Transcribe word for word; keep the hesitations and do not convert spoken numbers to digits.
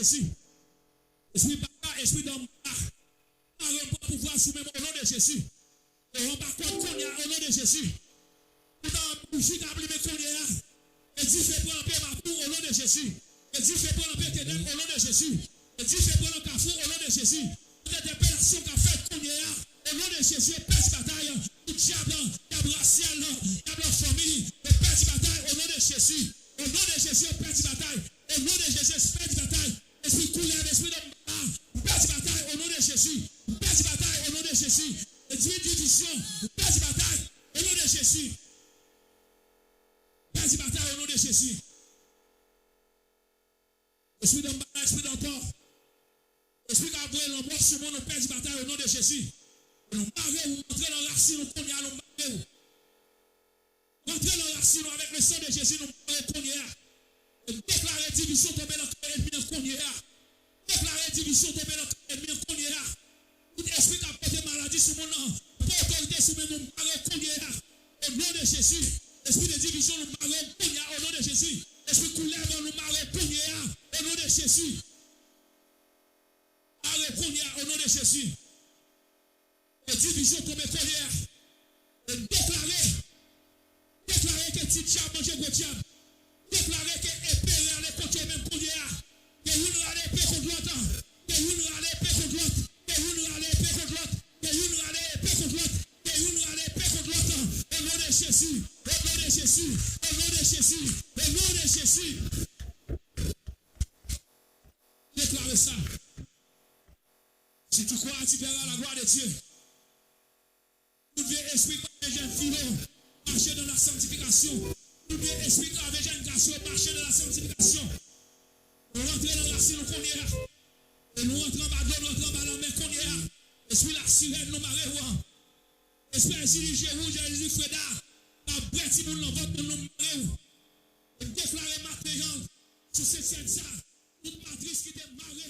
Jezi. Espri baka, espri danm baka. Mare m pran pouvwa sou men m o non de Jezi. E anba kòd kounye a, o non de Jezi. Ou nan bouji k ap limen kounye a. E dife pran nan pye mapou, o non de Jezi. E dife pran nan pye tenèb, o non de Jezi. E dife pran nan kafou, o non de Jezi. Tout entèpelasyon k ap fèt kounye a, o non de Jezi, yo pèdi batay. Tout dyab, dyab rasyal, dyab lanfanmi, yo pèdi batay, o non de Jezi. O non de Jezi, yo pèdi batay. O non de Jezi, pèdi batay. Espri koulèv, espri danm baka, pèdi batay, o non de Jezi. Pèdi batay, o non de Jezi. Espri divizyon, pèdi batay, o non de Jezi. Pèdi batay, o non de Jezi. Espri danm baka, espri danm tò. Espri k ap voye lanmò sou moun, nou pèdi batay, o non de Jezi. Nou mare w, antre nan rasin nou kounye a, nou mare w. Rantre nan rasin nou avèk le san de Jezi, nou mare w kounye a. E deklare divizyon tonbe nan kay ènmi an kounye a. Deklare divizyon tonbe nan kay ènmi an kounye a. Tout espri k ap pote maladi sou moun nan, pran otorite sou men nou, mare w kounye a. O non de Jezi, espri de divizyon, nou mare w kounye a, o non de Jezi. Espri koulèv, nou mare w kounye a, o non de Jezi. Mare w kounye a, o non de Jezi. E divizyon tonbe kounye a. E deklare, deklare ke ti dyab manje gwo dyab. Deklare ke epe rale kont yo menm kounye a. Ke youn rale epe kont lòt. Ke youn rale epe kont lòt. Ke youn rale epe kont lòt. Ke youn rale epe kont lòt. Ke youn rale epe kont lòt. O non de Jezi. O non de Jezi. O non de Jezi. O non de Jezi. Deklare sa. Si tu crois, tu verras la gloire de Dieu. Tout vye espri k pa vle jèn fi yo mache nan la sanktifikasyon. Tout vye espri k pa vle jèn gason yo mache nan la sanktifikasyon. Nou rantre nan rasin nou kounye a. E nou rantre anba dlo, nou rantre anba lanmè kounye a. Espri lasirèn, nou mare w. Espri Jezi je wouj, Jezi Freda, k ap bwè timoun nan vant moun, nou mare w. E deklare maten an, sou Sentsèn sa, tout matris ki te mare